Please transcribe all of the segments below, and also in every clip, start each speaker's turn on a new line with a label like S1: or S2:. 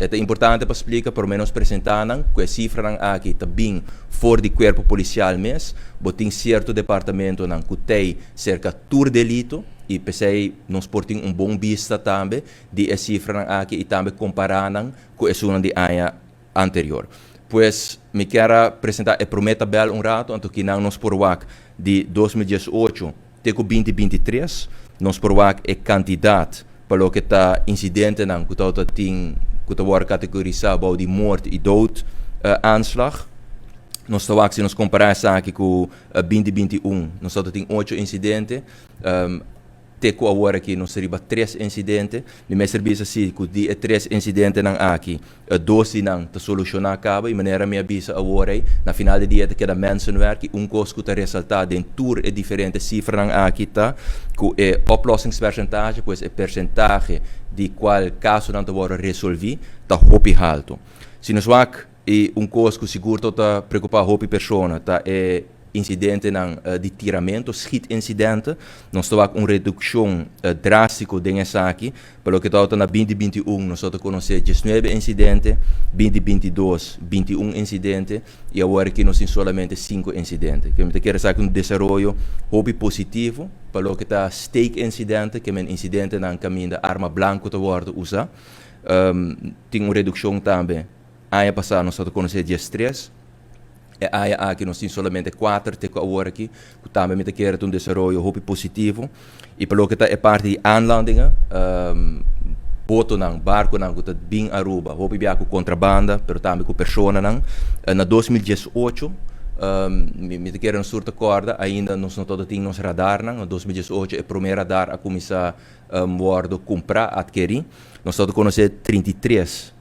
S1: Ta importante pa splika, por menos presentá nan, ku e sifranan aki ta bin for di kuerpo polisial mes. Bo tin sierto departamentonan ku t'ei serka tur delito i p'esei nos por tin un bon bista tambe di e sifranan aki i tambe kompará nan ku esunnan di aña anterior. Pues mi kier a presentá e promé tabèl un rato, anto kinan nos por wak di 2018 te ku 2023, nos por wak e kantidat pa loke ta insidentenan ku tabata tin ku ta wòrdu kategorisá bou di moord i dood aanslag. Nos ta wak si nos kompará esaki ku 2021, nos tabata tin ocho insidente. Te ku awor aki nos ta riba tres insidente. Mi mester bisa si ku di e tres insidentenan aki, dos di nan ta solushoná kaba i manera mi a bisa awor ei, na final di dia ta keda mensenwerk i un kos ku ta resaltá den tur e diferente sifranan aki ta ku e oplossingspercentage, pues e persentahe di kual kasonan ta wòrdu resolví, ta hopi haltu. Si nos wak i un kos ku sigur ta preokupá hopi persona ta e incidentenan di tiramento, schietincidenten. Nos ta wak un reduccion drastico den esaki. Pa loke tabata na 2021 nos tabata conoce 19 incidente, 2022 21 incidente y awor aki nos tin solamente 5 incidente. Ke mi ta kere esaki un desaroyo hopi positivo pa loke ta steekincidenten, ke men incidentenan caminda arma blanco ta wordo usa. Tin un reduccion tambe. Aña pasa nos tabata conoce 13. E aña aki nos tin solamente kuater te ku awor aki, ku tambe mi ta kere ta un desaroyo hopi positivo. I pa loke ta e parti di aanlandingen, botonan, barkonan ku ta bin Aruba, hopi bia ku kontrabanda, pero tambe ku personanan. Na 2018, mi ta kere nos tur ta kòrda, ainda nos no tabata tin nos radarnan. Na 2018 e promé radar a kuminsá wòrdu kumprá, atkerí. Nos tabata konosé 33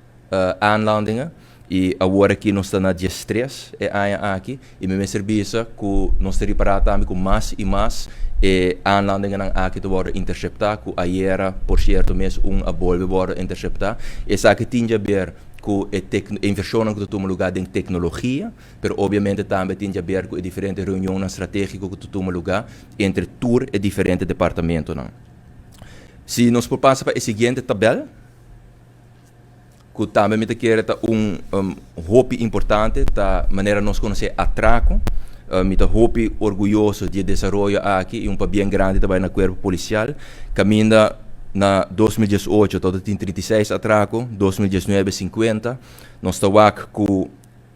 S1: aanlandingen i awor aki nos ta na 13 e aña aki i mi mester bisa ku nos ta ripará tambe ku mas i mas e aanlandingennan aki ta wòrdu interseptá, ku ayera por sierto mes un a bolbe wòrdu interseptá. Esaki tin djaber ku e invershonnan ku ta tuma lugá den teknologia, pero obviamente tambe tin djaber ku e diferente reunionnan stratégiko ku ta tuma lugá entre tur e diferente departamentonan. Si nos por pasa pa e siguiente tabèl. Ku tambe mi ta kere ta un hopi importante ta manera nos konosé atrako. Mi ta hopi orguyoso di e desaroyo aki i un pabien grandi ta bai na kuerpo polisial. Kaminda na 2018 tabata tin 36 atrako, 2019 50. Nos ta wak ku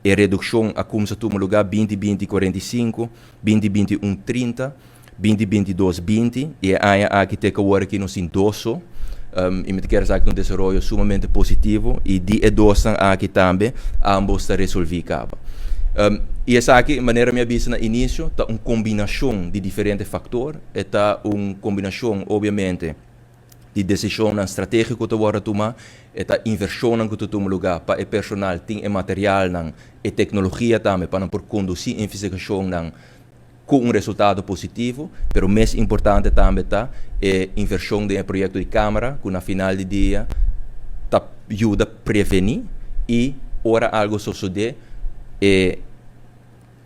S1: e redukshon a kumsa tuma lugá 2020 45, 2021 30. 2022 20 i e aña aki te ku awor aki nos tin dos so. I mi ta kere sa aki ta un desaroyo sumamente positivo i di e dosnan aki tambe ambos ta resolví kaba. I esaki, manera mi a bisa na inisio, ta un kombinashon di diferente faktor. E ta un kombinashon obviamente di desishonnan stratégiko ta wòrdu tumá, e ta invershonnan ku ta tuma lugá pa e personal tin e materialnan, e teknologia tambe pa nan por kondusí investigashonnan ku un resultado positivo, pero mes importante tambe ta e invershon den e proyekto di kamera ku na final di dia ta yuda prevení i ora algu sosodé e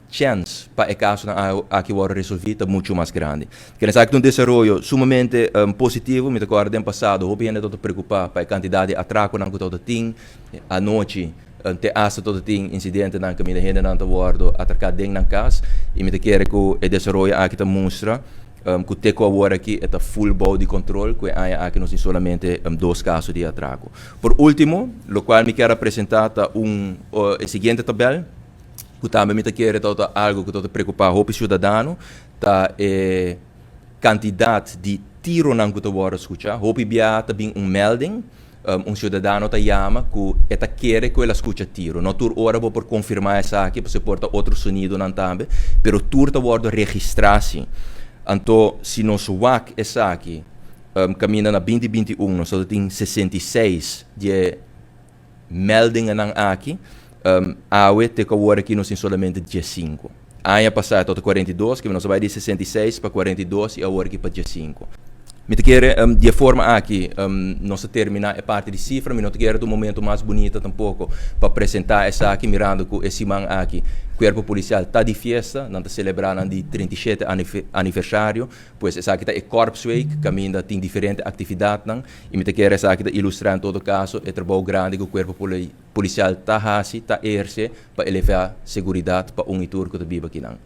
S1: chèns pa e kasonan aki wòrdu resolví ta muchu mas grandi. Kende esaki ta un desaroyo sumamente positivo. Mi ta kòrda den pasado hopi hende tabata preokupá pa e kantidat di atrakonan ku tabata tin anochi. Te asta tot tin incidentenan caminda hendenan ta wordo atraca den nan cas y mi ta kere cu e desaroyo aki ta mustra cu te cu awor aki e ta full bou di control cu e aña aki nos tin solamente dos caso di atraco. Por ultimo, locual mi kier a presenta ta un e siguiente tabel cu tambe mi ta kere ta ta algo cu ta ta preocupa hopi ciudadano ta e cantidad di tironan cu ta wordo scucha. Hopi bia ta bin un melding. Un siudadano ta yama ku e ta kere ku el a skucha tiro. No tur ora bo por konfirmá esaki pasobra por ta otro sonidonan tambe, pero tur ta wòrdu registrá si. Anto si nos wak esaki kaminda na 2021 nos tabata tin 66 di e meldingennan aki, awe te ku awor aki nos tin solamente 15. Aña pasá e tabata 42, kiba nos a bai di 66 pa 42 i awor aki pa 15. Mi ta kere di e forma aki nos a termina e parti di cifra. Mi no ta kere un momento mas bunita tampoco pa presenta esaki, mirando cu e siman aki Cuerpo Policial ta di fiesta, nan ta celebra nan di 37 aniversario, pues esaki ta e Korpsweek, caminda tin diferente actividadnan, y mi ta kere esaki ta ilustra en todo caso e trabou grandi cu Cuerpo Policial ta hasi, ta eherce pa eleva seguridad pa un y tur cu ta biba akinan.